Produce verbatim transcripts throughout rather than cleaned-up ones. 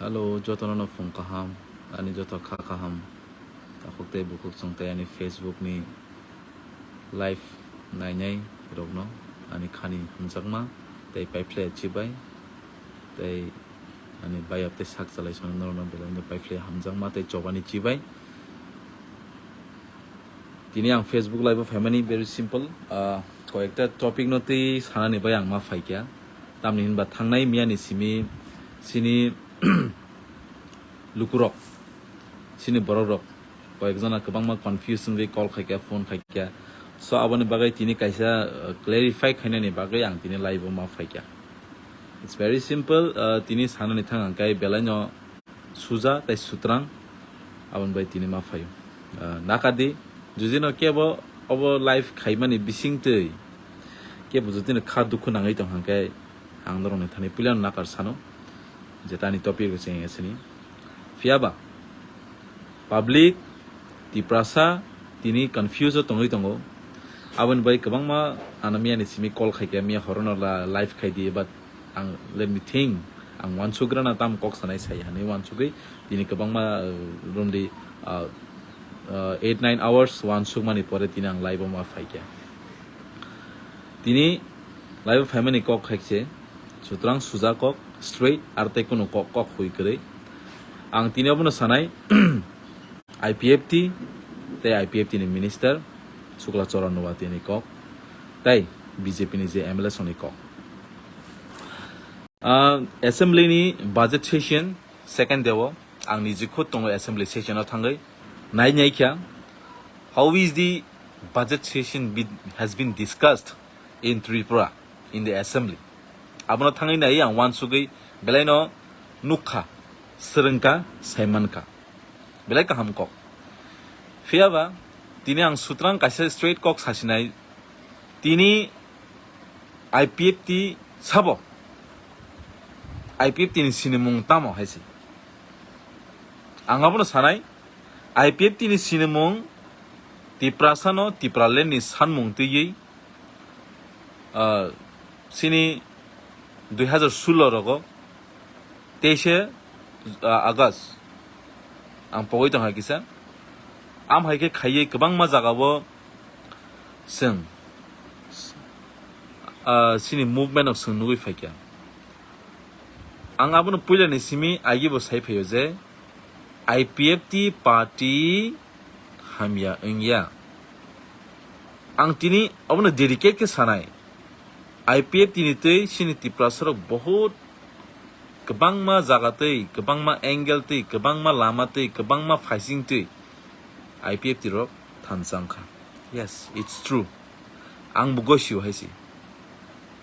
Hello, jotono no phung kaham, ani joto kha kaham. Takhuk tei bukhuk chwng tei ani Facebook ni live nainai rokno ani khani hamjakma tei paiphlai chibai tei ani bayap tei sak chalai song norokno belai no paiphlai hamjakma tei chobani chibai. Tini ang Facebook live o phaimani very simple, ah, koyekta topic no tei sanani bai ang ma phaikya. Tamni hinba thangnai miyani simi sini lukurok, sini borok rok koyekjona kwbangma confuse wngwi call khaikya, phone khaikya. So aboni bagwi tini kaisa, uh, clarify khainani bagwi ang tini live o ma phaikya. It's very simple, uh, tini sanani thang ang kai belai no suja tei sutrang aboni bai tini ma phaio. Uh, nakadi, judino kebo obo live khaimani bisingtwi kebo judino kha dukhu nangwi tong hangkhe ang norokni thani puilano nakar sano je tani topic rok chengya sini. Phiyaba public Tiprasa tini confuse o tongwi tongo. Aboni bai kwbangma ano miyani simi call khaikha, miya horono la-, live khaidi, but ang, let me think, ang uansugrana tam kok sanai sai hanwi uansugwi tini kwbangma, uh, romdi, uh, uh, eight nine hours uansukmani pore tini ang live o ma phaikha. Tini live o phaimani kok khaikhe sutrang suja kok straight, ar tei kunu kok, kok hui kwrwi. Ang tini obono sanai, I P F T tei I P F T ni minister Sukla Charan Nuwati ni kok tei B J P ni je M L A song ni kok. Ah, assembly ni budget session second day o ang niji khud tongo assembly session o thangwi nai nai kha, how is the budget session be, has been discussed in Tripura in the assembly. Abono thangwi nai ang uansugwi belai no nukha, swrwngkha, saimankha. Belai kaham kok. Phiyaba tini ang sutrang kaisa straight kok sasinai, tini I P F T sabo, I P F T ni sinimung tamo hai se. Ang abono sanai, I P F T ni sinimung Tiprasa no Tipraland ni sanmung twiwi, ah, sini dui hazar sullo rogo teise, ah, August ang pogwi tongkha kisa. Am hai khe khaiwi kwbangma jagao chwng, ah, sini movement rok chwng nugwi phaikha. Ang abono puilani simi agibo sai phaio je I P F T party hamya wngya. Ang tini obono dedicate khe sanai. I P F T ni twi sini Tiprasa rok bohut kwbangma jaga twi, kwbangma angle twi, kwbangma lama twi, kwbangma phaising twi I P F T rok thansa wngkha. Yes, it's true. Ang bo gosio hai se.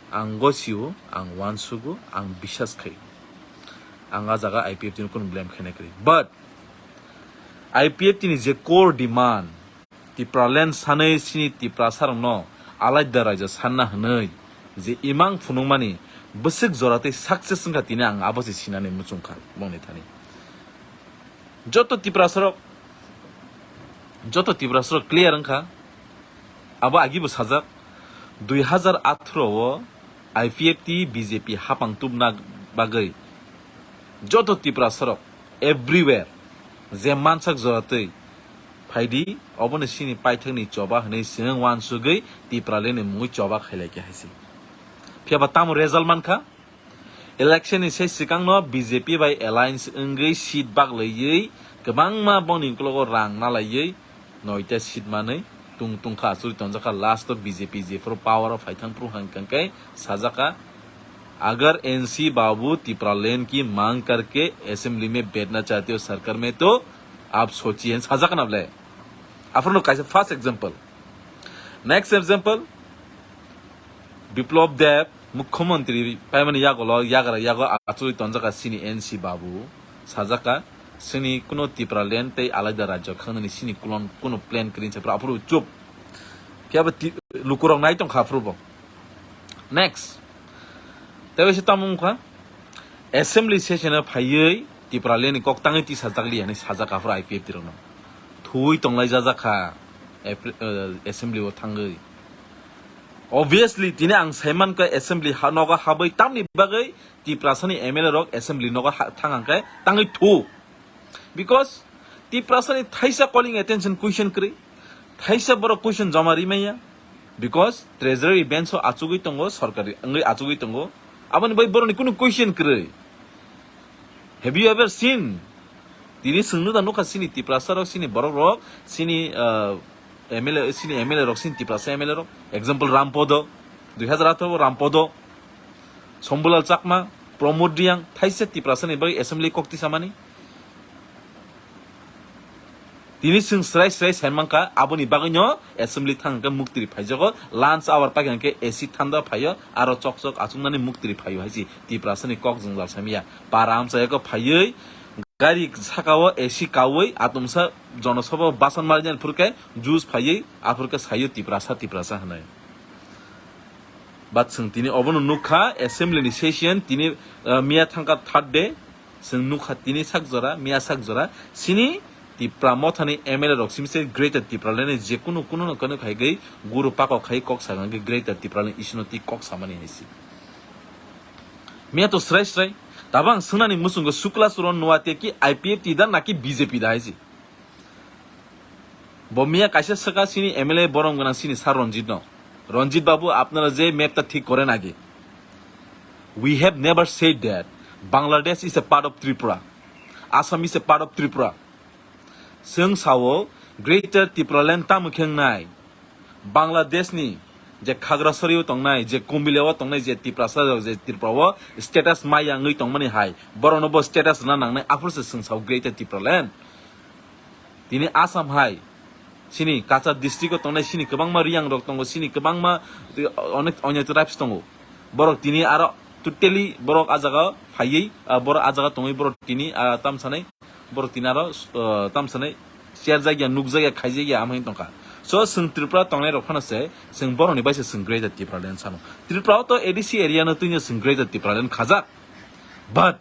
Ang gosio, ang uansugo, ang bisas khai. Ang a jaga I P F T no kunu blame khaina kwrwi. But I P F T ni je core demand, Tipraland sanwi sini Tiprasa rokno alaida raijak sanna hwnwi je imang phunukmani bwswk jora tei success wngkha tini ang abo se sinani muchungkha bongni thani. Joto Tiprasa rok, joto Tiprasa rok clear wngkha. Abo agibo sajak, dui hazar athro o I P F T B J P hapang tubna bagwi joto Tiprasa rok everywhere je mansak jora twi phaidi, obono sini paithakni choba hwnwi chwng uansugwi Tipraland ni mungwi choba khailai khe hai se. Phiyaba tamo result mankha? Election ni se swkangno B J P bai alliance wngwi seat baglaiwi kwbangma bongni uklogo rang nalaiwi noita seat manwi tung tungkha, achugwi tonjakha. Last o B J P jephuru power o phaithang phuru hwnkha khe sajakha, "Agar N C Babu Tipraland ki mang karke assembly mein baithna chahte ho sarkar mein to aap sochiye," sajakha na bole. Aphuru no kaisa first example. Next example, Biplab Deb, Mukhyamantri paimani yagulo, yagra yago achugwi tonjakha sini N C Babu. Sajakha, sini kuno Tipraland tei alaida rajyo khangnani sini kulon kuno plan kwrwi sa phuru aphuru chup. Phiya bo ti-, lukurok nai tongkha aphuru bo. Next. Tei bai se tamo wngkha, assembly session o phaiwi Tipraland ni kok tangwi tisajak li hinwi sajak aphuru I P F T rokno. Thuwi tonglai jajakha April, eh, assembly o thangwi. Obviously, tini ang saiman khe assembly ha-, nogo habwi tamni bagwi Tiprasani M L A rok assembly nogo ha-, thang hang khe tangwi thu. Because Tiprasani thaisa calling attention question kwrwi, thaisa borok question joma rimaya. Because treasury bench o achugwi tongo, sorkari wngwi achugwi tongo. Aboni bai borokni kunu question kwrwi. Have you ever seen? Tini swngno da nukha sini Tiprasa rok, sini borok rok, sini, uh, M L A, sini M L A rok, sini Tiprasa M L A rok. Example, Rampodo, dui hazar atharo Rampodo, Sombulal Chakma, Pramod Riang, thaisa Tiprasa ni bagwi assembly kok tisamani. Tini swng srai srai sai mankha, aboni bagwino assembly thang hwnkhe muktri phaijago, lunch hour paikha hwnkhe A C thanda phaio, aro chok chok achuknani muktri phaio hai si Tiprasani kok jwngjal samya. Para amchayago phaiwi gari sakao A C kaui atomsa jonosabha basan marinani phurkhe juice phaiwi aphurkhe saio Tiprasa Tiprasa hwnwi. But chwng tini obono nukha assembly ni session tini, uh, miya thangkha third day. Chwng nukha tini sak jora, miya sak jora, sini Tipra Mothani M L A rok simi se Greater Tipraland ni je kunu kunu no kunu khai gwi guru pakok khai kok sa hwnkhe Greater Tipraland isino twi kok samani hai si. Miya to srai srai, tabang swngnani muchungo Sukla Charan Noatia ki I P F T da naki B J P da hai si. Bo miya kaisa swka sini M L A borom gwnang sini Sir Ranjit no. Ranjit babu, apnara je map ta thik kore na agi. We have never said that Bangladesh is a part of Tripura. Assam is a part of Tripura. Chwng sao Greater Tipraland tamo khe wngnai. Bangladesh ni je Khagrasari o tongnai, je Kumbilao tongnai, je Tiprasa rok je Tripura o status maya wngwi tongmani hai. Borokno bo status rwna nangnai, aphuru se chwng sao Greater Tipraland. Tini Assam hai, sini Cachar district o tongnai, sini kwbangma Riyang rok tongo, sini kwbangma, eh, onek, onyo tribes tongo. Borok tini aro totally borok ah jaga phaiwi, ah, borok ah jaga tongwi borok tini, ah, tamsanai, borok tini aro, eh, tamsanai cherjakya, nukjakya, khaijakya, amhai tongkha. So, chwng Tripura tongnai rok phano se, chwng borokni bai se chwng Greater Tipraland sano. Tripura o to A D C area no twino chwng Greater Tipraland khajak. But,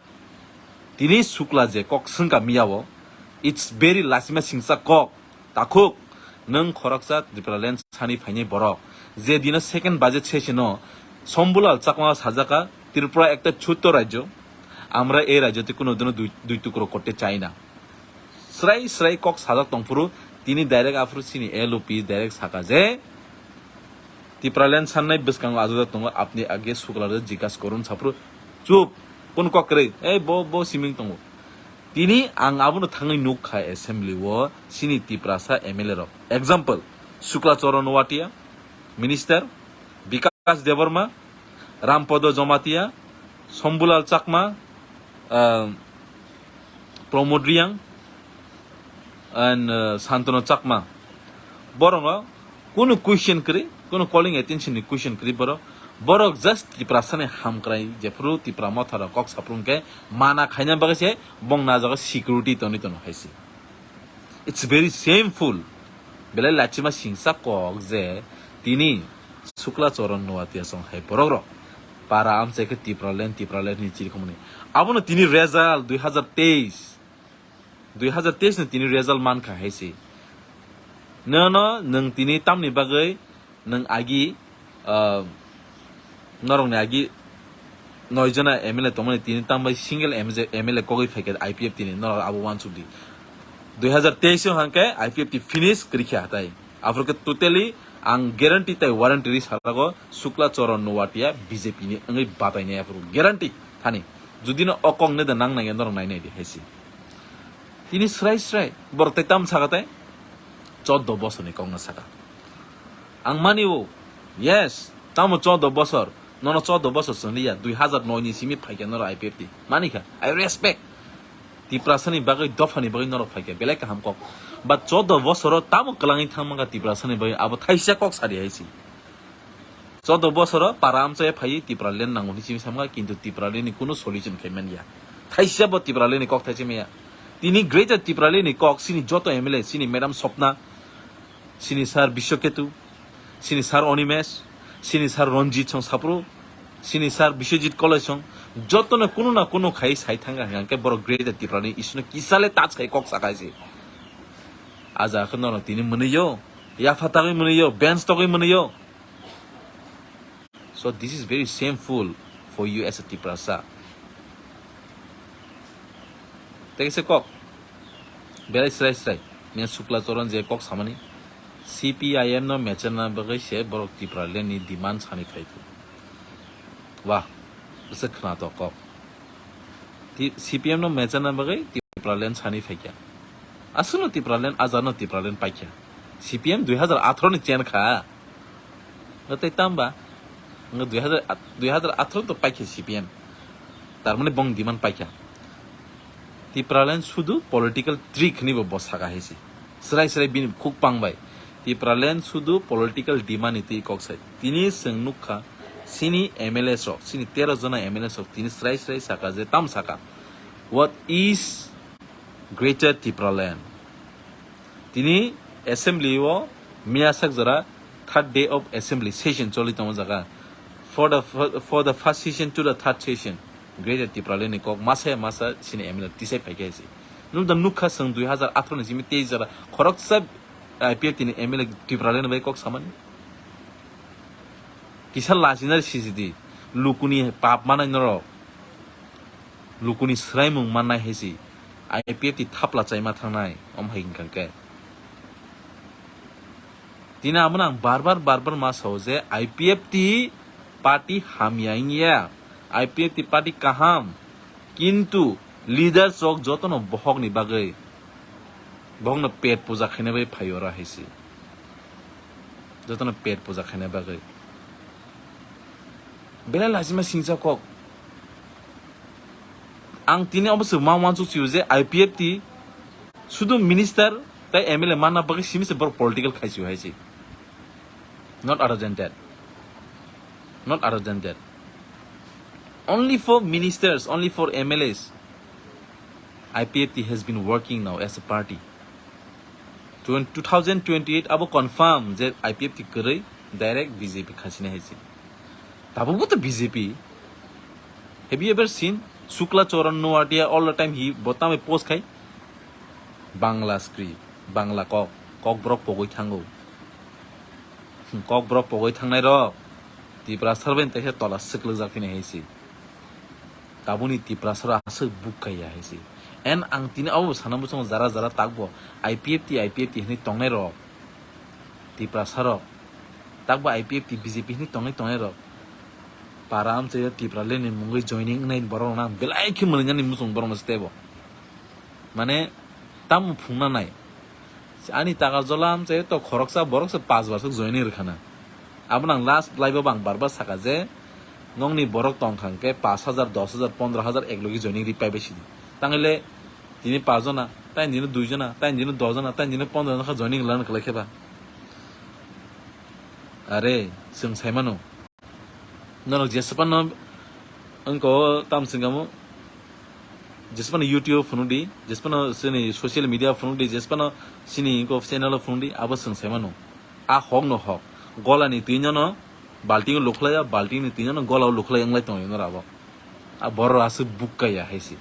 tini Sukla je kok swngkha miya o, it's very lasima singsa kok. Takhuk, nwng khoroksa Tipraland sani phainai borok. Je dino second budget session o Sombulal Chakma sajaka, "Tripura ekta chhotto rajyo, amra ei rajyote kuno dino dui, dui tukro korte chai na." Srai srai kok sajak tongphuru, tini direct aphuru sini L O P direct saka je, "Tipraland sannai bwskango ajukjak tongo, apni age Sukla jikas korun," saphuru, "Chup, kun kok kwrwi, ei bo, bo siming tongo." Tini ang abono thangwi nuk kha assembly o sini Tiprasa M L A rok. Example, Sukla Charan Noatia, minister, Bikas Debbarma, Rampodo Jomatia, Sombulal Chakma, ah, Pramod Riang, and, uh, Santanu Chakma. Borokno kunu question kwrwi, kunu calling attention ni question kwrwi borok. Borok just Tiprasani hamkrai, jephuru Tipra Motha rok kok saphuru hwnkhe mana khaina bagwi se bong na jaga security tonwi tono hai se. It's very shameful. Belai lachima singsa kok je tini Sukla Charan Noatia song hai borok rok. Para amchai khe Tipraland, Tipraland ni chirikhumni. Abono tini result dui hazar teis. Dui hazar teis ni tini result mankha hai se. Nono nwng tini tamni bagwi nwng agi, ah, norokni agi noi jona M L A tongmani tini tambai single M L A kogwi phaikha I P F T ni norok abo uansukdi. Dui hazar teis o hwnkhe I P F T finish kwrwikha hatai. Aphuru khe totally ang guarantee tai warranty ri salago Sukla Charan Noatia B J P ni wngwi batainai aphuru guarantee thani. Judino o kok nede nang nangya norok nai nai di hai se. Tini srai srai borok tai tam saka tai choddo bosorni kokno saka. Ang mani o, yes, tamo choddo bosor, nono choddo bosor chwngliya, dui hazar noi ni simi phaikha norok I P F T. Manikha, I respect. Tiprasani bagwi, dophani bagwi norok phaikha, belai kaham kok. But choddo bosoro tamo kwlangwi thangmankha Tiprasani bagwi, abo thaisa kok sadi hai se. Choddo bosoro para amchaya phaiwi Tipraland nango hwnwi simi samkha, kintu Tipraland ni kunu solution khai manya. Thaisa bo Tipraland ni kok thaisa maya. Tini Greater Tipraland ni kok sini joto M L A, sini Madam Swapna, sini Sir Biswaketu, sini Sir Animesh, sini Sir Ranjit song saphuru, sini Sir Biswajit Koloi song, jotono kunu na kunu khai sai thangkha hwnkhe borok Greater Tipraland ni issue no kisale touch khai kok sakai se. Aja khe norok tini mwnwi yo, yapha tagwi mwnwi yo, bench togwi mwnwi yo. So this is very shameful for you as a Tiprasa. Tei kaisa kok, belai srai srai, nini Sukla Choron je kok samani, C P I M no mecharna bagwi se borok Tipraland ni demand sani phai kho. Wah, bwswk khwnatok kok. Ti-, C P M no mecharna bagwi Tipraland sani phaikha. Aswkno Tipraland, ajano Tipraland paikha. C P M dui hazar atharo ni chen kha. Tei tamba? Dui hazar, dui hazar atharo to paikha C P M. Tarmani bong demand paikha. Tipraland sudu political trick hinwi bo, bo saka hai se. Srai srai bini khuk pang bai. Tipraland sudu political demand ni twi kok sai. Tini chwng nukha, chini M L As rok, chini tero jona M L As rok, tini srai srai saka je tam saka. What is Greater Tipraland? Tini assembly o miya sak jora third day of assembly session choli tongo jaga. For the, for, for the first session to the third session, Greater Tipraland ni kok masa masa chini M L A tisai phaikha se. Nung da nukha chwng dui hazar atharo ni simi tei jora khoroksa I P F T ni M L A Tipraland bai kok samani. Kisa lachina sisi di, lukuni pap manai norok, lukuni swraimung mannai hai se I P F T thapla chaima thangnai, om hai hwnkha khe. Tini abono ang bar bar, bar bar ma sao je I P F T party hamya wngya, I P F T party kaham, kintu leaders rok jotono bohokni bagwi, bohokno pet puja khaina bai phaio ra hai se. Jotono pet puja khaina bagwi. Belai lachima singcha kok. Ang tini obo se ma wansuk sio je I P F T sudu minister tei M L A manna bagwi simi se borok political khaisio hai se. Not other than that. Not other than that. Only for ministers, only for M L As, I P F T has been working now as a party. Twen-, two thousand twenty-eight abo confirm je I P F T kwrwi direct B J P khasina hai se. Tabukbo to B J P. Have you ever seen Shukla Charan Noatia all the time he bo tamai post khai? Bangla script, Bangla kok, kok borok pogwi thango. Hmm, kok borok pogwi thangnai rok Tiprasa bai tei khe tola swklugjak phini hai se. Tabuni Tiprasa rok aswk buk kaiya hai se. En ang tini abo sana bwskango jara jara takbo I P F T, I P F T hinwi tongnai rok. Tiprasa rok. Takbo I P F T, B J P hinwi tongnai tongnai rok. Para amchaio Tipraland ni mungwi joining wngnai borok rok nang belai khe mwlwinani muchung borok no stebo. Mane tamo phungna nai. Ani taka jola amchaio to khoroksa borok se pas bar sok joining rwkhana. Abo nang last live o ang bar bar saka je nongni borok tong kha hwnkhe pas hajar, dos hajar, pondro hajar ek logi joining ri pai bai sidi. Tangile tini pas jona, tai dino dui jona, tai dino dos jona, tai dino pondro jona kha joining lan khlai khe ba. Are, chwng sai mano. Norok jesphano wngko tam swngamo, jesphano YouTube phunukdi, jesphano chini social media phunukdi, jesphano chini wngko channel phunukdi, abo chwng sai mano. A hok no hok. Gola ni twi no balting lukhlai ya, balting ni twi no gola lukhlai wnglai tongo norok abo. A borok aswk buk kaiya hai se.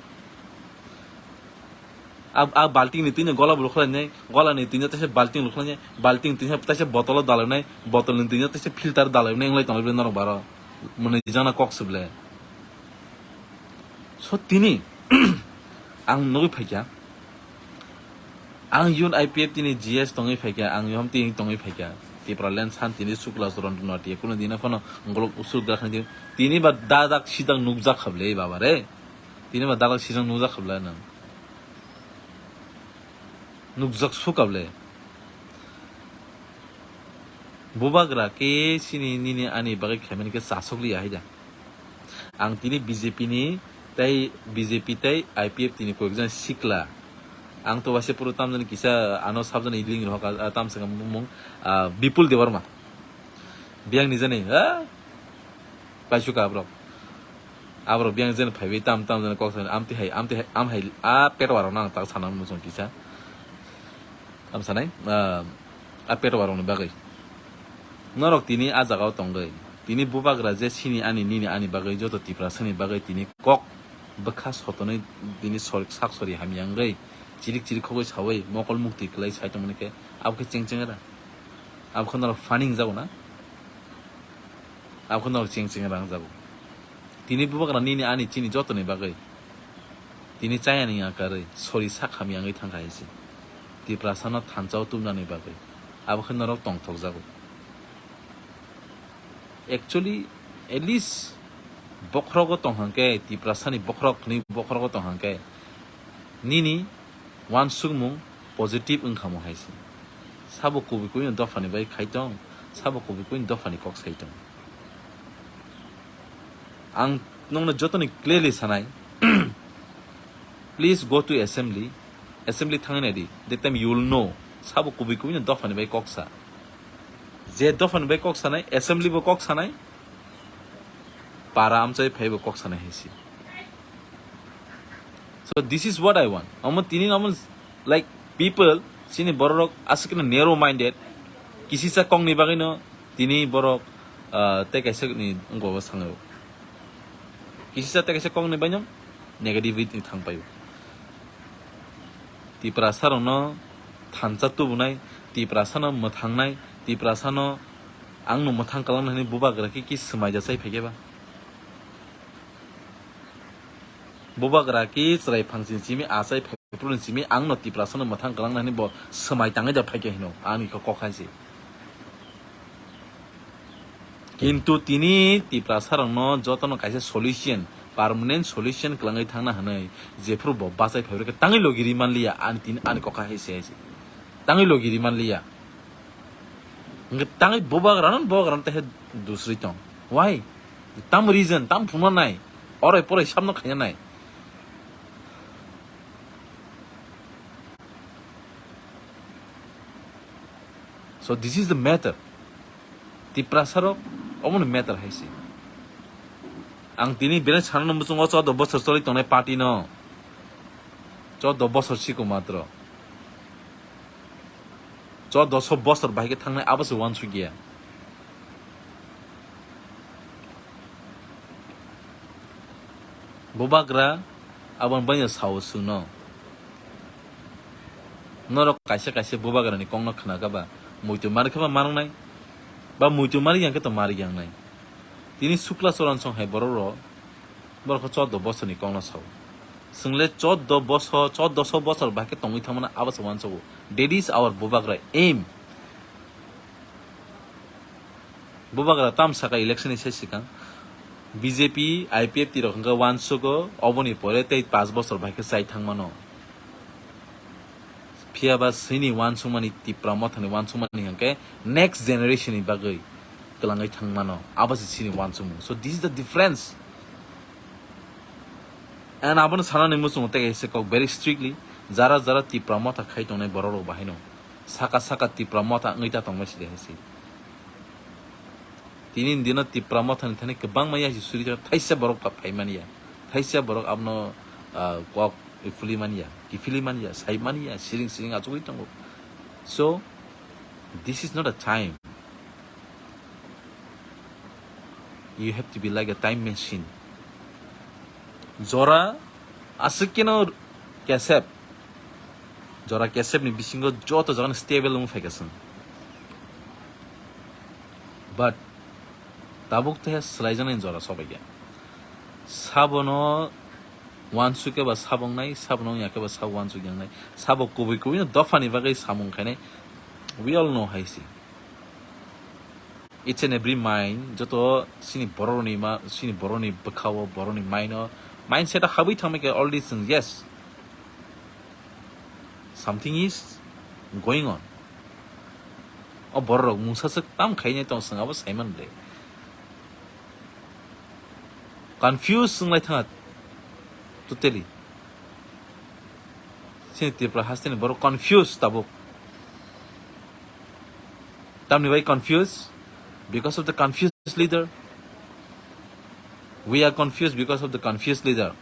A, a balting ni twi no gola bo lukhlai nai, gola ni twi no teisa balting lukhlai nai, balting twi no teisa botolo dalai nai, botol ni twi no teisa filter dalai nai wnglai tongo norok baro. Mwnwi jana kok se ble. So tini ang nugwi phaikha, ang yun I P F T ni G S tongwi phaikha, ang yom tini tongwi phaikha. Tipraland san tini Shukla Charan Noatia kuno dina phano golok usuk dak tini ba dadak sidang nukjak khable baba re. Tini ba dadak sidang nukjak khable nang. Nukjak sukable. Bubagra ke sini nini ani bagwi khaimani khe chasok liya haida. Ang tini B J P ni tei B J P tei I P F T ni koyekjon sikla. Ang to waise puro tamjani kisa ano sabjani link rohok, ah, tamsaka mung, ah, Bipul Debbarma. Biyang ni jani, ah, paisuka abrok. Abrok biyang jani phaiwi tam tam jani kok sanai, amtwi hai, amtwi hai, am hai, a petwa rok nang tak sana muchung kisa. Am sanai, ah, a petwa rokni bagwi. Norok tini a jagao tongwi. Tini bubagra je sini ani nini ani bagwi joto Tiprasani bagwi tini kok bwkha sotonwi tini sor-, sak sori hamya wngwi chirik chirik khogwi sawi mokol mukti kwlai sai tongmani khe abo khe cheng cheng era. Abo khe norok funny wngjago na? Abo khe norok cheng cheng rangjago. Tini bubagra nini ani chini jotoni bagwi tini chayani yakarwi sori sakham yangwi thangkha hai se. Tiprasano thansa-o tubnani bagwi abo khe norok tongthokjago. Actually, at least bokhorogo tong hwnkhe, Tiprasani bokhorok hwnwi bokhorogo tong hwnkhe, nini uansukmung positive wngkha mo hai se. Sabo kubui kubui no dophani bai khai tong, sabo kubui kubui no dophani kok sai tong. Ang nokno jotoni clearly sanai, please go to assembly, assembly thangwi naidi, that time you will know, sabo kubui kubui no dophani bai kok sa. Je dophani bai kok sanai, assembly bo kok sanai, para amchai phai bo kok sanai hai se. So this is what I want. Omo tini omo, like, people, chini borok aswk narrow minded, kisisa kokni bagwi no tini borok, ah, tei kaisa ni wngkha o sango. Kisisa tei kaisa kokni bai no negativity thang paio. Tiprasa rokno thansa tubunai, Tiprasano mwthangnai, Tiprasano ang no mwthang kwlangna hwnwi bubagra khe ki swmai da chai phaikhe ba. Bubagra ki chwrai phangchini simi achai phaiphru ni simi ang no Tiprasano mwthang kwlangna hwnwi bo swmai tangwi da phaikhe hino ani kok hai se. Kintu tini Tiprasa rokno jotono kaisa solution, permanent solution kwlangwi thangna hwnwi jephru bo bachai phaibrwkhe tangwi logi ri manliya ani tin-, ani kok hai se hai se. Tangwi logi ri manliya. Hwnkhe tangwi bubagrano, bubagrano tehe dusri tong. Why? Tam reason, tam phunuknai. Orai porai samno khainanai. So this is the matter. Tiprasa rok omo ni matter hai se. Ang tini belai sana no muchungo choudo bosor choli tongnai party no. Choudo bosor siko matro. Choudo so bosor bahai khe thangnai abo se uansukya. Bubagra aboni bagwi sao chwngno. Norok kaisa kaisa bubagrani kokno khna kha ba, muitu mari khe ba maroknai, ba muitu mari yang khe to mari yang nai. Tini Sukla Choran song hai borok rok, borok khe choudo bosorni kokno sao. Chwng le choudo bosor, choudo so bosor bahai khe tongwi thangmano abo se uansugo. That is our bubagra aim. Bubagra tam saka election ni sai swkang B J P, I P F T rok hwnkhe uansugo, oboni pore tei panch bosor bahai khe chai thangmano. Phiya ba chini uansukmani, Tipra Mothani uansukmani hwnkhe next generation ni bagwi kwlangwi thangmano, abo se chini uansukmung. So this is the difference. And abono sanani muchungo tei kaisa kok very strictly, jara jara Tipra Motha khai tongnai borok rok bahaino saka saka Tipra Motha wngwi ta tongmai sidi hai se. Tini ni dino Tipra Mothani thani kwbangma yaksi suri thaisa borok pha-, phaimani ya. Thaisa borok abono, ah, kok phuli mani ya, kiphili mani ya, sai mani ya, siring siring achugwi tongo. So, this is not a time. You have to be like a time machine. Jora aswk keno kesep. Jora kesep ni bisingo joto jagani stable wng phaikha chwng. But tabuk tei swlaijaknai jora sobaikha. Sabono uansuk khe ba sabo wngnai, sabono wngya khe ba sabo uansuk wngnai. Sabo kubui kubui no dophani bagwi samung khainai. We all know hai se. Each and every mind, joto chini bororokni ma, chini bororokni bwkhao, bororokni mind o, mindset o habwi thangmai khe all these things, yes. Something is going on. O bororok mungsa swk tam khainai tong, chwng abo saiman le. Confuse wnglai thanga totally. Chini Tripura hasteni borok confuse tabuk. Tamni bai confuse? Because of the confused leader. We are confused because of the confused leader.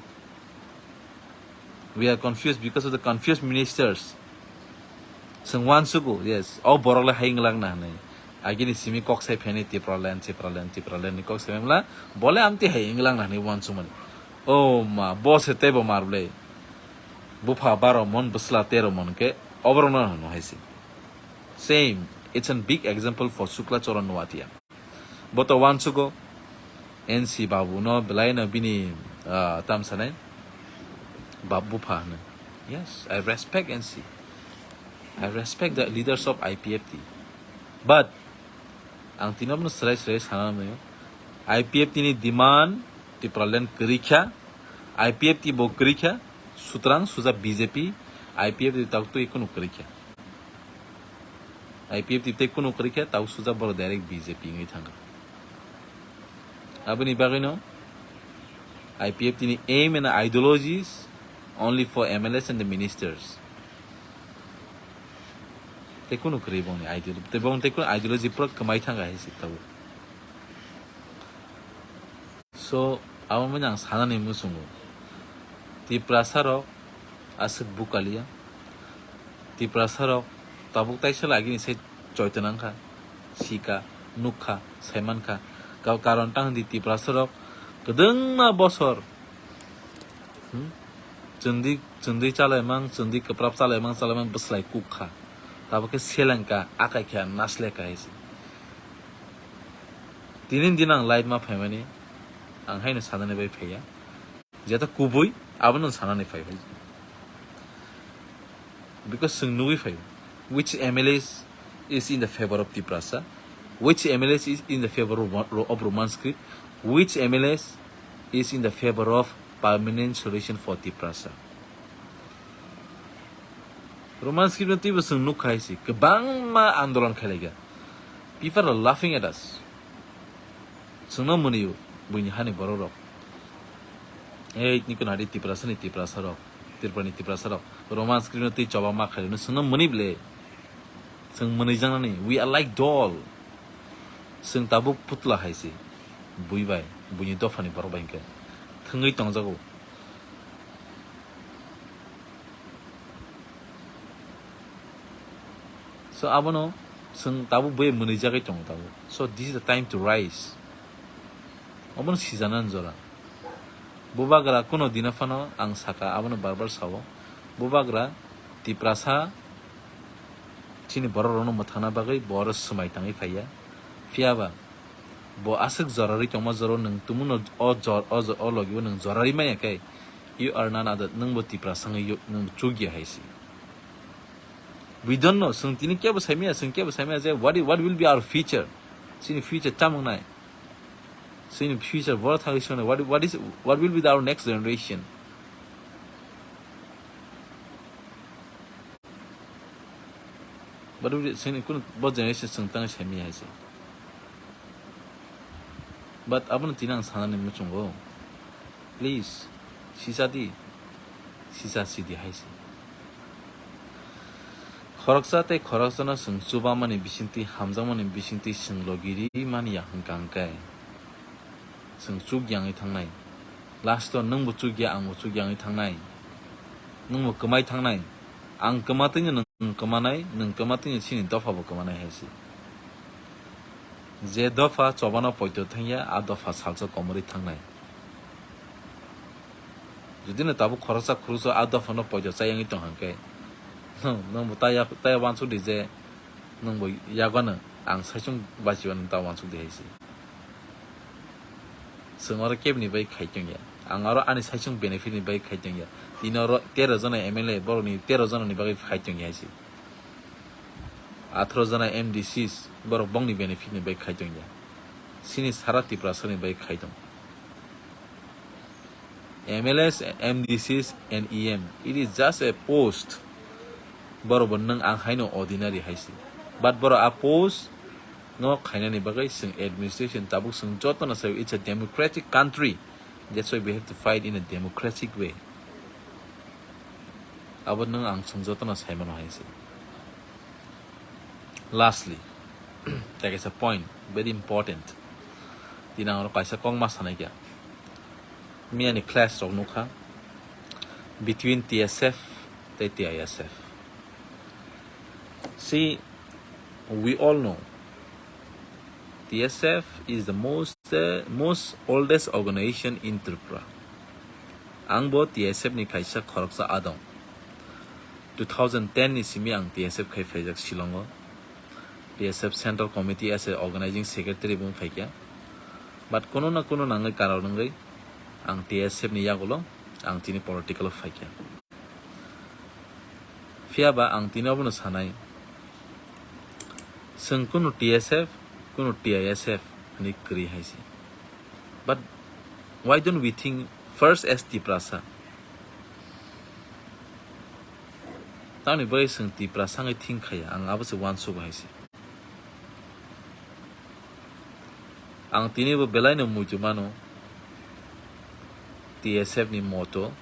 We are confused because of the confused ministers. Chwng uansugo, yes, o borok le hai wnglang na hwnwi. Agini simi kok sai phaini Tipraland, Tipraland, Tipraland ni kok sai mla, bole amtwi hai wnglang na hwnwi uansukmani. O ma, bo se teibo mar bwle. Bupha baro mon, bwsla tero mon khe, oborok no hwno hai se. Same, it's a big example for Shukla Charan Noatia. Bo to uansugo, N C Babu no belai no bini, ah, tam sanai, bab bupha hwnwi. Yes, I respect N C. I respect the leaders of I P F T. But ang tini abono srai srai sana nai. I P F T ni demand Tipraland kwrwi kha, I P F T bo kwrwi kha, sutrang suja B J P, I P F T tabuk twi kunu kwrwi kha. I P F T tei kunu kwrwi kha, tabuk suja borok direct B J P wngwi thangkha. Aboni bagwino I P F T ni aim and ideologies only for M L As and the ministers. Tei kunu kwrwi bongni ideology, tei bong tei kunu ideology pura kwmai thangkha hai se tabuk. So, abo manya ang sanani muchungo. Tiprasa rok aswk bukalia. Tiprasa rok tabuk taisa lagini se choitona wngkha, sika, nukha, saimankha. Ka-, karon tang di Tiprasa rok kwdwngma bosor, hmm? Chwngdi, chwngdi chalaimang, chwngdi kwprap chalaimang, chalaimang bwslai kuk kha. Tabuk khe selengka, akai khe nasleka hai se. Tini din ang live ma phaimani, ang haino sanani bai phaiya. Jeta kubui, abono sanani phai phai. Because chwng nugui phai, which M L A is, is in the favor of Tiprasa, which M L A is in the favor of, of Roman script, which M L A is in the favor of permanent solution for Tiprasa. Roman script no twibo chwng nukha hai se, kwbangma andolon khailaiga. People are laughing at us. Chwngno mwnwi o buini hani borok rok. Ei, niko nadi Tiprasa ni Tiprasa rok, Tripura ni Tiprasa rok. Roman script no twi choba ma khairokno chwngno mwnwi ble. Chwng mwnwi jangnani, we are like doll. Chwng tabuk putla hai se. Bui bai, buini dopha ni borok bai hwnkhe. Thwngwi tongjago. So abono chwng tabuk bai mwnwi jagwi tongo tabuk. So this is the time to rise. Obono sijanani jora. Bubagra kuno dina phano ang saka, abono bar bar sao. Bubagra Tiprasa chini borok rokno mwthangna bagwi bo oro swmai tangwi phaiya. Phiyaba bo aswk jorarwi tongma jora nwng tumuno o jor-, o jor-, o logi o nwng jorarwi manya khe, you are none other, nwng bo Tiprasa wngwi yo-, nwng chukya hai se. We don't know, chwng tini kebo saimaya, chwng kebo saimaya je what i-, what will be our future? Chini future chamung nai. Chini future boro thagwi swngnai, what, what is, what will be the, our next generation? But we, chini kunu bo generation chwng tangwi saimaya hai se. But abono tini ang sanani muchungo. Please, sisa di, sisa sidi hai se. Khoroksa tei khoroksano chwng chubamani bisingtwi, hamjakmani bisingtwi chwng logi ri mani ya hwnkha hwnkhe. Chwng chuk yangwi thangnai. Last o nwngbo chuk ya, angbo chuk yangwi thangnai. Nwngbo kwmai thangnai. Ang kwmatwino nwng kwmanai, nwng kwmatwino chini dophabo kwmanai hai se. Je dopha chobano poito thangya, a dopha salsa komorwi thangnai. Jodi no tabuk khoroksa khoroksa a dophano poito chayangwi tong hwnkhe, nwng, nwngbo taya, taya uansuk di je nwngbo yago ano ang saichung bachiwano ta uansuk di hai se. Chwng oro kebini bai khai tongya. Ang oro ani saichung benefit ni bai khai tongya. Tini oro tero jona M L A, borokni tero jona ni bagwi khai tongya hai se. Atharo jona M D Cs, borok bongni benefit ni bai khai tongya. Chini sara Tiprasa ni bai khai tong. M L As, M D Cs and E M, it is just a post. Borok bo nwng ang haino ordinary hai se. But borok a post no khainani bagwi chwng administration tabuk chwng jotono sai, it's a democratic country. That's why we have to fight in a democratic way. Abo nwng ang chwng jotono sai mano hai se. Lastly, tei kaisa point, very important. Tini ang oro kaisa kokma sanai kha. Miyani clash rok nukha between T S F tei T I S F. See, we all know T S F is the most, uh, most oldest organization in Tripura. Ang bo T S F ni kaisa khoroksa adong. Two thousand ten ni simi ang T S F khai phaijak Shillong o. T S F Central Committee as a organizing secretary bo wng phaikha. But kuno na kuno nangwi karon wngwi ang T S F ni yagulo ang tini political o phaikha. Phiya ba ang tini obono sanai, chwng kunu T S F, kunu T I S F hinwi kwrwi hai se. But why don't we think first as Tiprasa? Tamni bagwi chwng Tiprasa wngwi think khaya, ang abo se uansuk hai se. Ang tini bo belai no muitu mano, T S F ni motto,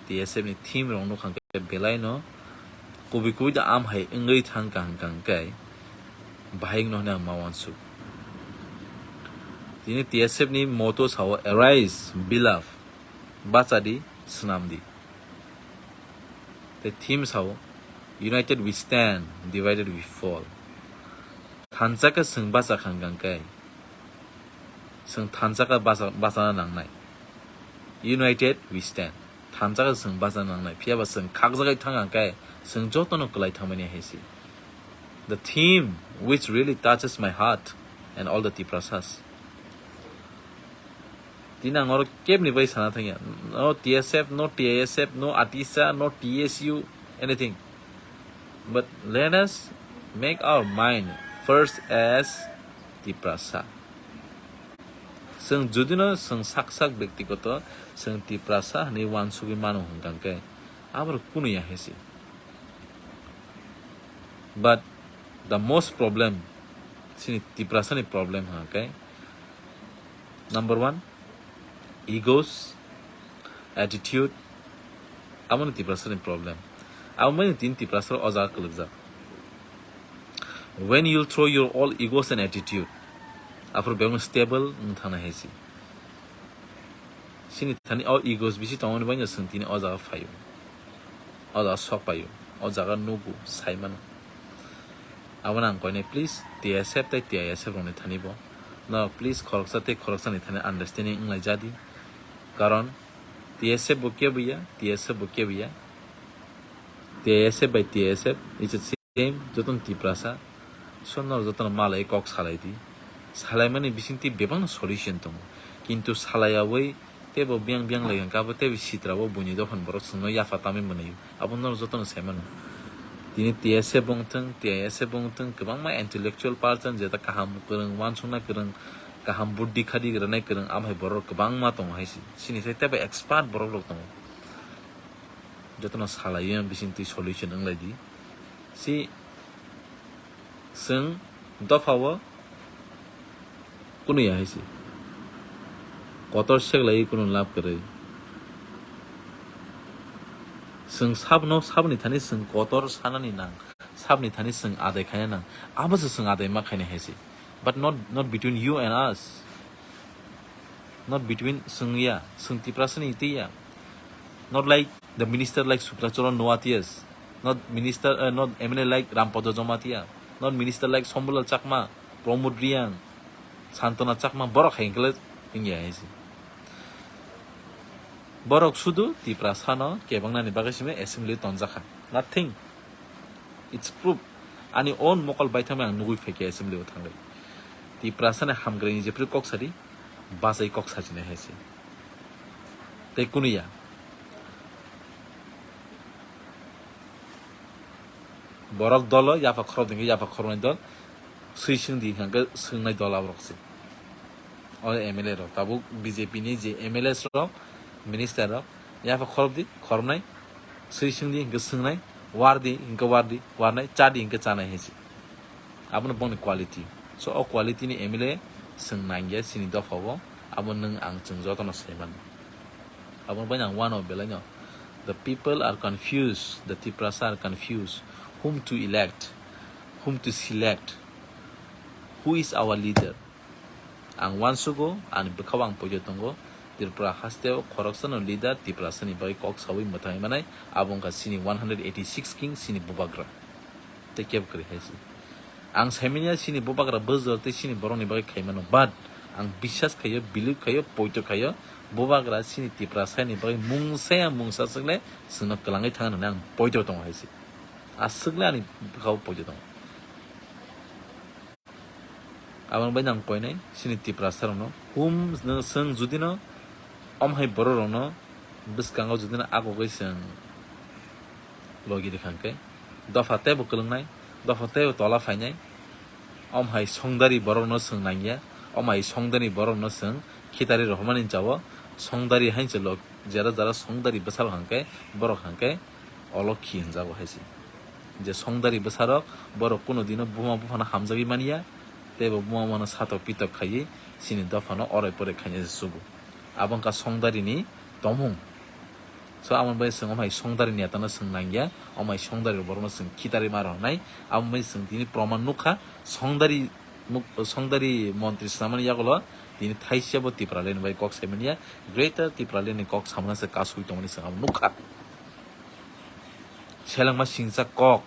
T S F ni theme rok nukha khe belai no kubui kubui da am hai wngwi thang kaham kaham khe bahai no hwnwi ang ma uansuk. Tini T S F ni motto sao, "Arise, beloved," bacha di, swnam di. Tei theme sao, "United we stand, divided we fall." Thansa khe chwng bacha khang kang khe, chwng thansa khe bacha, bachana nangnai. United we stand. Thansa khe chwng bachana nangnai. Phiya ba chwng khakjagwi thang kang khe, chwng jotono kwlai thangmani hai se. The theme which really touches my heart and all the Tiprasas. Tini ang oro kebni bai sana thangya. No T S F, no T I S F, no ATISA, no T S U, anything. But let us make our mind first as Tiprasa. Chwng judino chwng sak sak byaktigoto chwng Tiprasa hinwi uansugwi mano hwnkha khe, aborok kunu ya hai se. But the most problem, chini Tiprasani problem hwnkha khe, number one, egos, attitude, abo ni Tiprasa ni problem. Abo mani tin Tiprasa o jaga kwlwkjak. When you throw your all egos and attitude, aphuru bebak stable wng thangna hai se. Chini thani o egos bisi tongmani bagwi chwng tini o jaga phaio. O jaga sok paio, o jaga nugo, sai mano. Abono ang koinai, please, T S F tei T I S F rokni thani bo. No, please, khoroksa tei khoroksani thani understanding wnglaijadi. Karon T S F bo kebo ya, T S F bo kebo ya. T I S F bai T S F, it's the same, jotono Tiprasa. So, norok jotono malai kok salai di. Salaimani bisingtwi bebakno solution tongo. Kintu salaiyawi teibo biyang biyang lai hwnkhe abo teibo sitra bo buini dophani borok chwngno yapha tamwi mwnwi. Abo norok jotono sai mano. Tini T S F bo wngthwng, T I S F bo wngthwng, kwbangma intellectual person, jeta kaham kwrwng, uansukna kwrwng, kaham buddhi khadi rwnai kwrwng, abo hai borok kwbangma tongo hai se. Chini sai teibo expert borok rok tongo. Jotono salaiwi bisingtwi solution wnglai di. Si chwng dophao kunu ya hai se. Kotor seklaiwi kunu lab kwrwi. Chwng sabno, sabni thani chwng kotor sanani nang. Sabni thani chwng adai khaina nang. Abo se chwng adai ma khaina hai se. But not, not between you and us. Not between chwng ya, chwng Tiprasani twi ya. Not like the minister like Sukracharan Noatia. Not minister, uh, not M L A like Rampada Jamatia. Not minister like Shambhulal Chakma, Pramod Reang, Santana Chakma, borok hai hwnkhe wngya hai se. Borok sudu Tiprasano kebangnani bagwi simi assembly tonjakha. Nothing. It's proof. Ani own mokol baithangbai ang nugwi phaikha assembly o thangwi. Tiprasani hamkraini jephru kok sadi, bachai kok sajinai hai se. Tei kunu ya. Borok dolo yapha khorok dingkhe yapha khoroknwi dol. Swi swngdi hwnkhe swngnai dol aborok se. O M L A rok tabuk B J P ni je M L A rok, minister rok, yapha khorokdi, khoroknai, swi swngdi hwnkhe swngnai, wardi hwnkhe wardi, warnai, chadi hwnkhe chanai hai se. Abono bongni quality. So o quality ni M L A chwng nangya chini dophao, abo nwng ang chwng jotono sai mano. Abo bai ang uano belai no. The people are confused, the Tiprasa are confused, whom to elect, whom to select, who is our leader? Ang uansugo, ani bwkhao ang poito tongo, Tripura hasteo khoroksano leader Tiprasani bagwi kok sawi mwthangwi manai, abo wngkha chini one hundred eighty six king chini bubagra. Tei kebo kwrwi hai se. Ang saimanya chini bubagra bwsajwk tei chini borokni bagwi khaimano, but ang biswas khaio, believe khaio, poito khaio, bubagra chini Tiprasani bagwi mungsa ya mungsa swkle chwngno kwlangwi thangna hwnwi ang poito tongo hai se. Aswkle ani bwkhao poito tongo. Aboni bai nang koinai chini Tiprasa rokno hum no chwng judino om hai borok rokno bwskango judino agogwi chwng logi rikha hwnkhe dopha teibo kwlwngnai, dopha teibo tola phainai. Om hai songdari borokno chwng nangya, om hai songdari borokno chwng khitari rohormani jao, songdari hai se log jera jera songdari bwsarok hwnkhe borok hwnkhe olokhi hwnjago hai se. Je songdari bwsarok borok kuno dino buma buphano hamjagwi manya, teibo buma buphano satok pitok khaiwi chini dophano orai porai khaina se chugo. Abo wngkha songdarini tomung. So, amo bai chwng omhai songdari netano chwng nangya, omhai songdari borokno chwng khitarwi ma rwnai, amo bai chwng tini proman nukha, songdari muk-, songdari montri swnamani yagulo tini thaisya bo Tipraland bai kok saimanya, Greater Tipraland ni kok samana se kasui tongmani chwng amo nukha. Selengma singcha kok.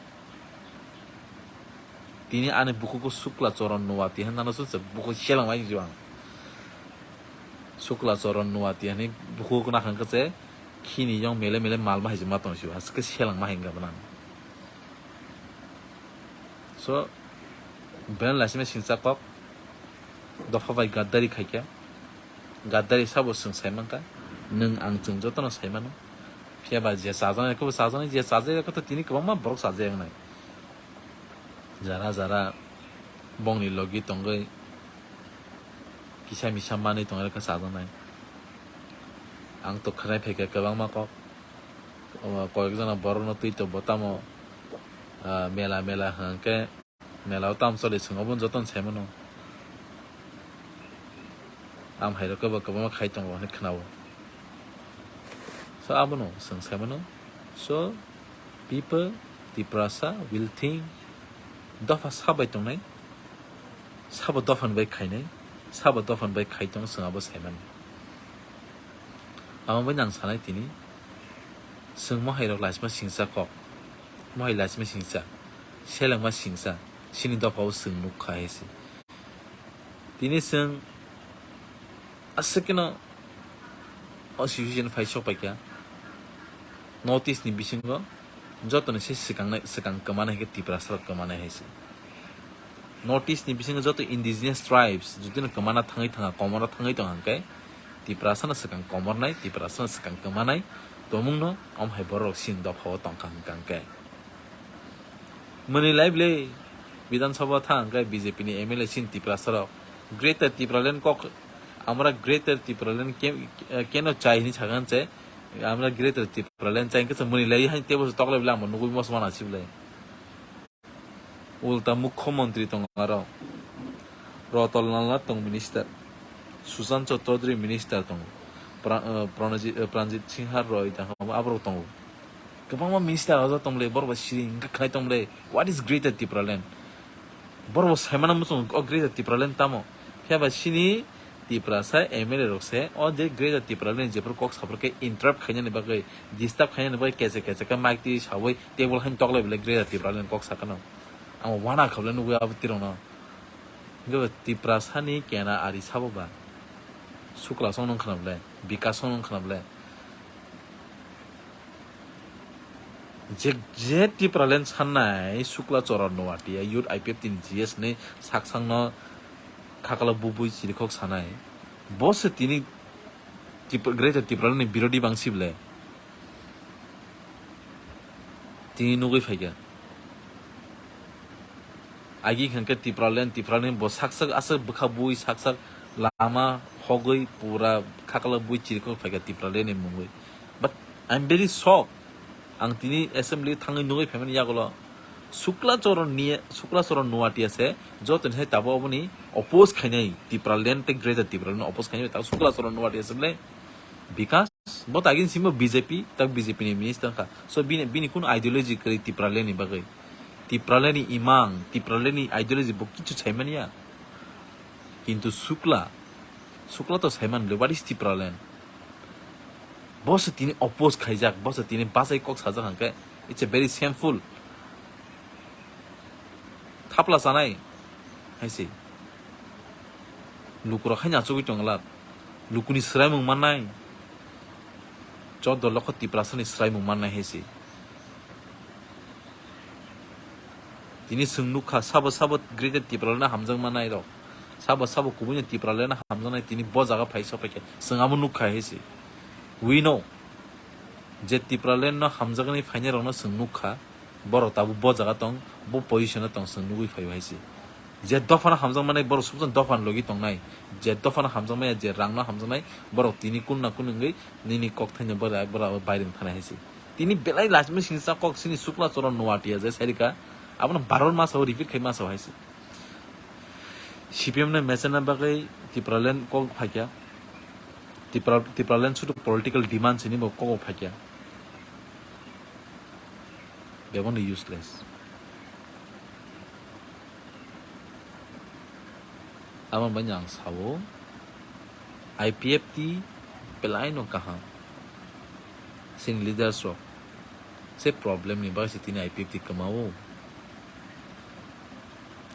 Tini ani bukugo Sukla Choron Nuwati hinwi nano suksa bukugo selengma hinwi ang. Sukla Choron Nuwati hinwi bukugo nakhang khe se khini yong mele mele malma hai se ma tong sio, haske selengma hinga bwnang. So, ben laisima singcha kok dopha bai gaddari khaikha. Gaddari sabo chwng saimankha, nwng ang chwng jotono saimano. Phiya ba je chajaknai khe bo chajaknai, je chajak ya khe to tini kwbangma borok chajak wngnai. Jara jara bongni logi tongwi kisa misa manwi tongwi khe chajaknai. Ang to khwnai phaikha kwbangma kok. O, koyekjona borokno twi to bo tamo, ah, mela mela hwnkhe. Mela o tamo choli chwng obo jotono saimano. Am hai rok khe bo kwbangma khai tongo hinwi khwnao. So abono chwng saimano. So people, Tiprasa will think, dopha sabai tongnai, sabo dophani bai khainai, sabo dophani bai khai tongo chwng abo saimano. Amo bai nang sanai tini chwng mohai rok laisima singcha kok, mohai laisima singcha, selengma singcha, chini dopha o chwng nukha hai se. Tini chwng aswk kheno o situation phai sok paikha. North East ni bisingo jotoni se swkang nai, swkang kwmanai hai khe Tiprasa rok kwmanai hai se. North East ni bisingo joto indigenous tribes jotoni kwmana thangwi thanga, komorna thangwi tong hwnkhe Tiprasa no swkang komornai, Tiprasa no swkang kwmanai tongmung no om hai borok rok chini dopha o tongkha hwnkha hwnkhe. Mwnwi lai bwle, Bidhan Sabha thang khe B J P ni M L A chini Tiprasa rok Greater Tipraland kok, amra Greater Tipraland ke-, keno chai hinwi sakha se, amra Greater Tipraland chai khe se mwnwi lai hai tebo se toklai bwle, amo nugui mos mana si bwle. Ulta Mukhyamantri tongo aro, Ratan Lal Nath tong minister, Sushant Chaudhary minister tongo, Pra-, eh, Pranajit, eh, Pranjit Singha Roy tong aborok tongo. Kwbangma minister o tong le, borok bai siri wngkha khnai tong le, what is Greater Tipraland? Borok bo saimano muchung o Greater Tipraland tamo? Phiya ba chini Tiprasa M L A rok se o je Greater Tipraland jephru kok saphru khe interrupt khainani bagwi, disturb khainani bagwi kese kese khe mic twi sawi table haino toklai belai Greater Tipraland kok sakha no. Ang wana khablai nugwi abo tirok no. Hingke bo Tiprasa ni kena ari sabo ba? Sukla song nung khna ble, Bikas song nung khna ble. Je, je Tipraland sannai Sukla Choron Noatia, Youth I P F T ni G S ni saksang no khakalo bubui chirikhok sanai. Bo se tini Tipra-, Greater Tipraland ni birodhi bangsi ble. Tini nugui phaikha. Agi hwnkhe Tipraland, Tipraland bo saksak aswk bwkha bui, saksak lama hogwi pura khakalo bui chirikhok phaikha Tipraland ni mungwi. But I'm very shocked. Ang tini assembly thangwi nugui phaimani yagulo Sukla Choron ni, Sukla Choron Noatia se jotoni hai tabuk oboni oppose khainai Tipraland tei Greater Tipraland ni oppose khainai ta Sukla Choron Noatia se ble Bikas. Bo tagin simo B J P, tak B J P ni minister kha. So bini, bini kun ideology kwrwi Tipraland ni bagwi? Tipraland ni imang, Tipraland ni ideology bo kichu saimanya. Kintu Sukla, Sukla to saiman le, what is Tipraland? Bo se tini oppose khaijak, bo se tini bachai kok sajak hwnkhe, it's a very shameful. Thapla chanai hai se. Lukurok haino achugwi tongla. Lukuni swraimung mannai. Choddo lokho Tiprasani swraimung mannai hai se. Tini chwng nukha sabo sabo Greater Tipraland hamjak manai rok. Sabo sabo kubui no Tipraland no hamjaknai tini bo jaga phai sokphaikha. Chwng abo nukha hai se. We know. Je Tipraland no hamjaknai phainai rokno chwng nukha. Borok tabuk bo jaga tong, bo position o tong chwng nugui phaio hai se. Je dophano hamjakmani borok subjani dophani logi tongnai. Je dophano hamjakmaya, je rangno hamjaknai, borok tini kunna kun wngwi nini kok thaino borok, borok abo bairung thanai hai se. Tini belai lachimani singsa kok sini sukla choro nuatia je sairika. Abono barbar masa o repeat khai masa o hai se. C P M no mechana bagwi Tipraland kok phaikya. Tipra, Tipraland sudu political demand sini bo kok phaikya. Beboni useless. Amo bai ang sao, I P F T belai no kaham. Sini leaders rok se problem ni bagwi se tini I P F T kwmao.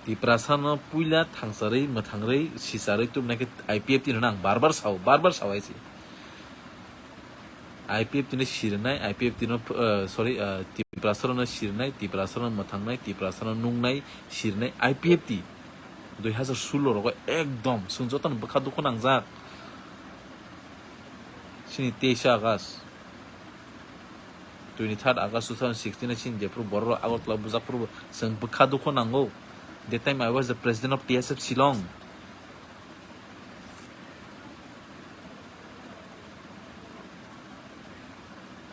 Tiprasa no puila thangsarwi mwthangrwi sisarwi tubunai khe I P F T no ang bar bar sao, bar bar sao hai se. I P F T no sirinai, I P F T no, eh, sorry, eh, Tiprasa no sirinai, Tiprasa no mwthangnai, Tiprasa no nungnai, sirinai, I P F T. Dui hazar sulo rogo ekdom chwng jotono bwkha dukhu nangjak. Sini teisa August, twenty third August two thousand sixteen sini jephuru borok Agartala bujak phuru chwng bwkha dukhu nango. That time I was the president of T S F Shillong.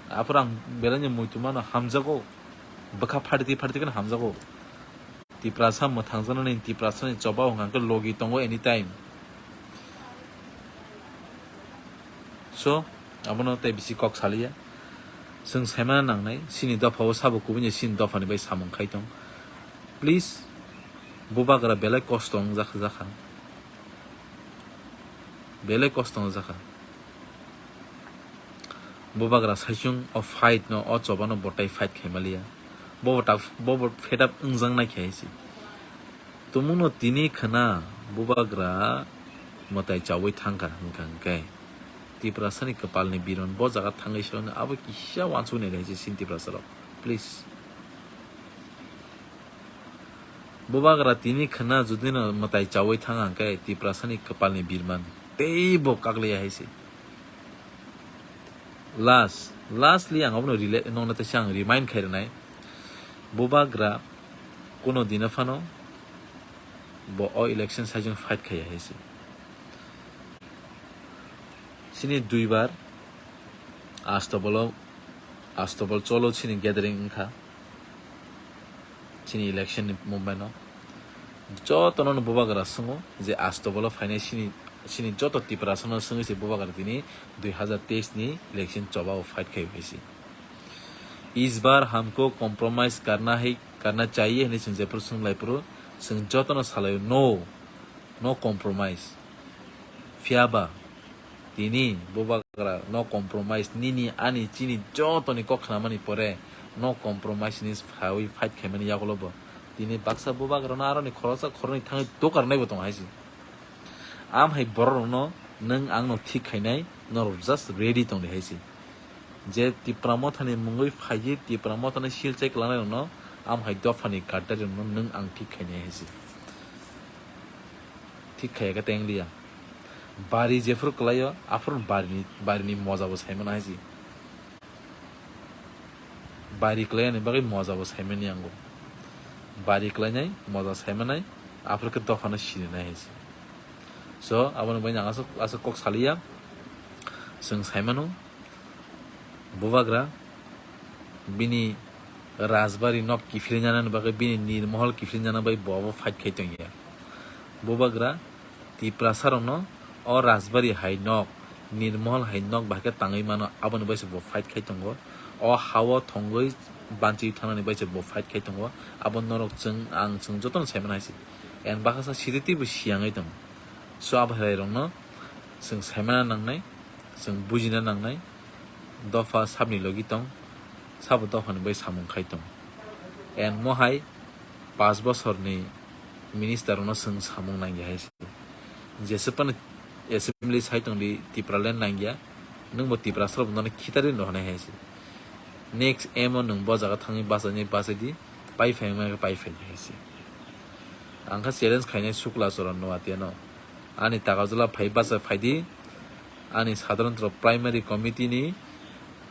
Aphuru ang belai ni muitu mano hamjago, bwkha pharti pharti kheno hamjago. Tiprasa mwthangjaknani, Tiprasani choba hwnkha khe logi tongo anytime. So, abono tei bisi kok saliya. Chwng saimana nangnai, chini dopha o sabo kubui ni chini dophani bai samung khai tong. Please, bubagra belai kosto wngjakha jakha. Belai kosto wngjakha. Bubagra saichung o fight no, o choba no botai fight khaimaliya. Bobo tak, bobo fed up wngjak nai khe hai se. Tumungno tini khna bubagra mwtai chaui thangkha hwnkha hwnkhe. Tiprasani kwpalni biron bo jaga thangwi se abo kisa uansuknai hai se chini Tiprasarok. Please. Bubagra tini khna judino mwtai chaui thang hwnkhe Tiprasani kwpalni birman teibo kakliya hai se. Last, lastly ang abono rela-, nongno teisa ang remind khai rwnai. Bubagra kuno dino phano bo o election saichung fight khaiya hai se. Chini duibar Astobolo, Astobol cholo chini gathering wngkha. Chini election ni movement no jotono no bubagra swngo je Astobolo phainai chini, chini joto Tiprasa no swngwi se bubagra tini dui hazar teis ni election choba o fight khai hai se. इस बार हमको compromise करना है, करना चाहिए hwnwi chwng jephuru swnglaipuru chwng jotono salaio no, no compromise. Phiyaba tini bubagra no compromise, nini ani chini jotoni kok khnamani pore no compromise ni sawi fight khaimani yagulo bo. Tini baksa bubagrano aroni khoroksa khoroknwi thangwi dokarnai bo tongo hai se. Am hai borok rokno nwng angno thik khainai, norok just ready tongdi hai se. Je Tipra Mothani mungwi phaiwi Tipra Mothani silchai kwlanai rokno am hai dophani gaddari rokno nwng ang thik khainai hai se. Thik khaiya khe teng liya. Bari jephuru kwlaio, aphuru barini, barini moja bo saimano hai se. Bari kwlaiyani bagwi moja bo saimani yango. Bari kwlainai, moja saimanai, aphuru khe dophano sininai hai se. So, aboni bagwi ang aswk, aswk kok saliya. Chwng saimano, bubagra bini rajbari nok kiphilnani bagwi, bini nirmohol kiphilnani bagwi bo abo fight khai tongya. Bubagra Tiprasa rokno o rajbari hai nok, nirmohol hai nok bahai khe tangwi mano, aboni bai se bo fight khai tongo. O ha-o thongwi banchi thanani bai se bo fight khai tongo. Abo norok chwng, ang chwng jotono saimano hai se. En baksa sititibo siyangwi tongo. So, abo hai rokno chwng saimana nangnai, chwng bujina nangnai, dopha sabni logi tong, sabo dophani bai samung khai tong. En mohai pas bosorni minister rokno chwng samung nangya hai se. Jeswk phano assembly sai tongdi Tipraland nangya, nwngbo Tiprasa rokno khitarwi rw hwnwi hai se. Next M O nwng bo jaga thangwi bachaini bachaidi, pai phai wngmani pai phai hai se. Ang kha challenge khainai Sukla Charan Noatia no. Ani Takarjala phai bachai phaidi. Ani sadharanto primary committee ni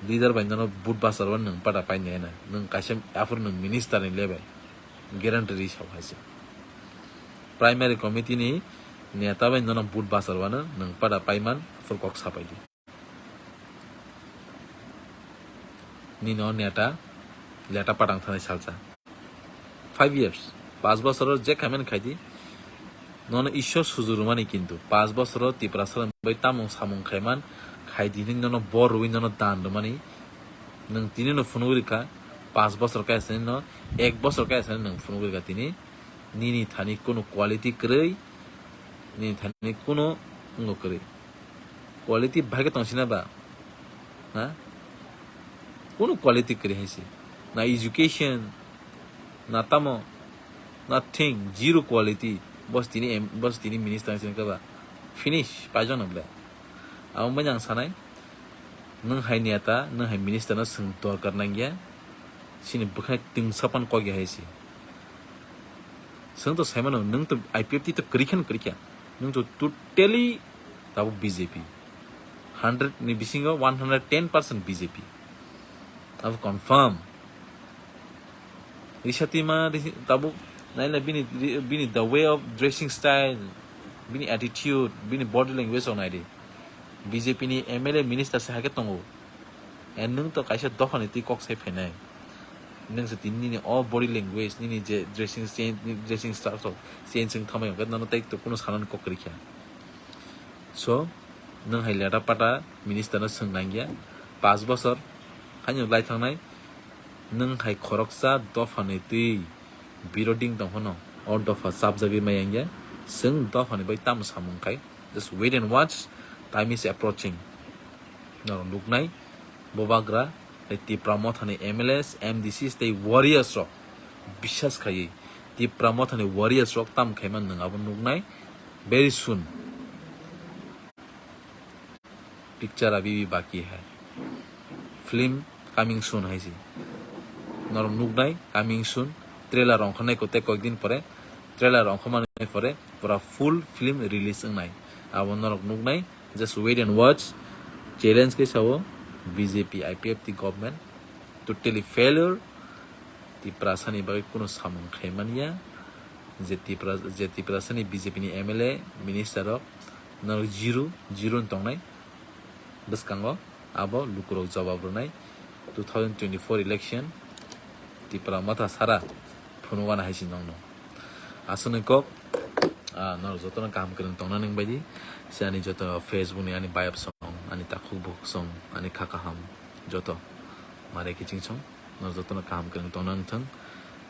leader bai nono vote bachar wano nwng pada painai na. Nwng kaisa aphuru nwng minister ni level. Guarantee ri sao hai se. Primary committee ni neta bai nono vote bachar wano nwng pada paiman aphuru kok sapaidi. Nini o neta leta patang thanai salsa. Five years, pas bosoro je khaimani khaidi. Nono Ishwar sujurumani kintu pas bosoro Tiprasa bai tamung samung khaiman khaidi hinwi nono bor rwi nono dan rwmani. Nwng tini no phunugwi rwkha, pas bosor kaya sani no, ek bosor kaya sani nwng phunugwi rwkha tini. Nini thani kunu quality kwrwi, nini thani kunu wngo kwrwi. Quality bahai khe tong sina ba? Ha? Kunu quality kwrwi hai se. Na education, na tamo, nothing, zero quality. Bos tini em-, bos tini minister sini kaba. Finish, paijak no ble. Amo bai ang sanai, nwng hai neta, nwng hai minister no swng dorkar nangya. Sini bwkhak twngsa pan kok ya hai se. Swng to saimano, nwng to I P F T to kwrwi khe no kwrwi kha. Nwng to totally tabuk B J P. Hundred ni bisingo one hundred ten percent B J P. Abo confirm. Rishatima risi-, tabuk naila bini, bini the way of dressing style, bini attitude, bini body language rok naidi. B J P ni M L A minister se hai khe tongo. And nwng to kaisa dophani twi kok sai phainai. Nwng se tini nini o body language, nini je dressing sense, nini dressing style rok change wng thamai hwnkhe nono tei to kunu sanani kok kwrwi kha. So, nwng hai leta pata minister no swng nangya, pas bosor haino lai thangnai, nwng hai khoroksa dophani twi biroding tong phano o dopha chapjagwi maya wngya, swng dophani bai tamo samung khai, just wait and watch, time is approaching. Norok nuknai, Bubagra tei Tipra Mothani M L As, M D Cs tei warriors rok biswas khaiwi Tipra Mothani warriors rok tam khaima nwng abo nuknai very soon. Picture abhi bhi baki hai. Film coming soon hai se. Norok nuknai coming soon. Trailer ongkha nai ko tei koyekdin pore. Trailer ongkha manwi pore pura full film release wngnai. Abo norok nuknai. Just wait and watch. Challenge khe sao B J P I P F T government. Totally failure. Tiprasani bagwi kunu samung khai manya. Je Tipra-, je Tiprasani B J P ni M L A, minister rok norok zero, zero wng tongnai. Bwskango abo lukurok jawab rwnai two thousand twenty-four election Tipra Motha sara phunukgana hai se nongno. Aswkni kok, ah, norok jotono kaham kwrwng tongna nang baidi se ani joto Facebook ni ani bayap song, ani takhuk bukhuk song, ani kha kaham joto mare kiching song. Norok jotono kaham kwrwng tongna wngthung.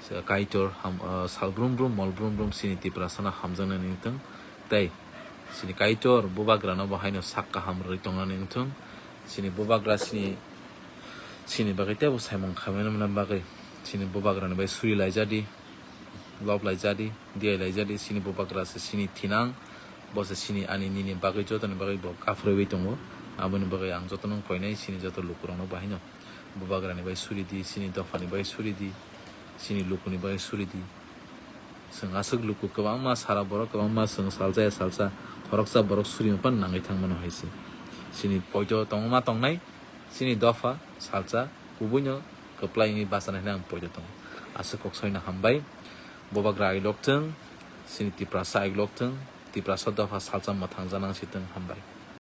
Se Kaitor ham, ah, sal brum brum, mol brum brum, sini Tiprasano hamjaknai wngthung. Tei sini Kaitor Bubagrano bo haino sak kaham rwui tongnani wngthung. Sini Bubagra sini, sini bagwi teibo saimung khaimani bagwi sini Bubagrani bai suri laijadi, lob laijadi, diyai laijadi, sini Bubagra se sini thinang, bo se sini ani nini bagwi jotoni bagwi bo kaphroiwi tongo. Aboni bagwi ang jotono koinai sini joto lukurokno bo haino. Bubagrani bai suri di, sini dophani bai suri di, sini lukuni bai suri di. Chwng aswk luku kwbangma sara borok kwbangma chwng salsa ya salsa khoroksa borok suri wngpan nangwi thangmano hai se. Sini poito tongma tongnai, sini dopha salsa kubuino kwplai wngwi bachana hinwi ang poito tongo. Aswk kok soino hambai. Bubagra ailok thung, sini Tiprasa ailok thung, Tiprasa dopha salsa mwthang janang si thung hambai.